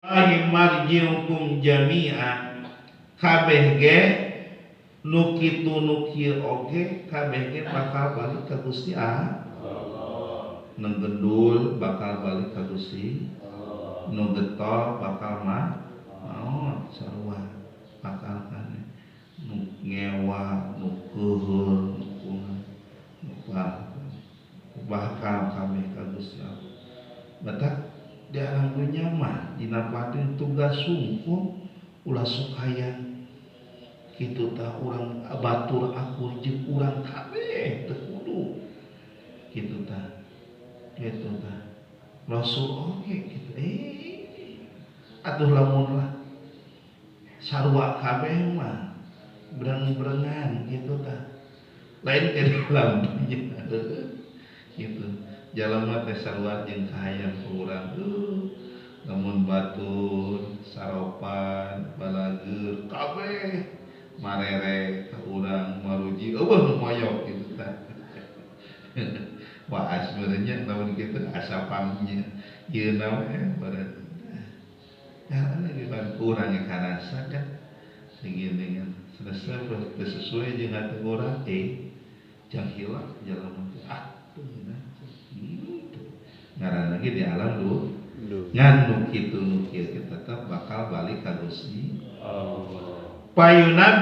Marji'ukum jami'a, kabeh ge nu kitu nu kieu oge kabeh ge bakal balik ka Gusti Allah. Nu gendul bakal balik ka Gusti, nu getol bakal mah maot, sarua bakal kane nu ngewa, nu keuheul, nu kumaha, nu bakal kabeh ka Gusti Allah. Matak di alam dunya mah dina batin tugas sungguh ulah sok hayang kitu tah, urang batur akur jeung urang kabeh teu kudu kitu tah, kitu tah. Rasul oge kitu, atuh lamun lah sarua kabeh mah breng-brengan kitu tah, lain ke dalam dunya gitu. Jalma teh sarua jeung kahayang urang, lamun batur saropan balageur kabeh marere ka urang, maruji eueuh nu moyok kitu tah. Waas meureun nya lamun kitu, asa pangnya ieu we meureun ya lagi kan urang ge karasa kan segini kan selesai teu sesuai jeung hati urang, jang hilap jalma teh, ah teu ngeunah ngaranna ge di alam du ngan nu kitu nu kieu tetep bakal balik ka Gusti Allah. Payunab.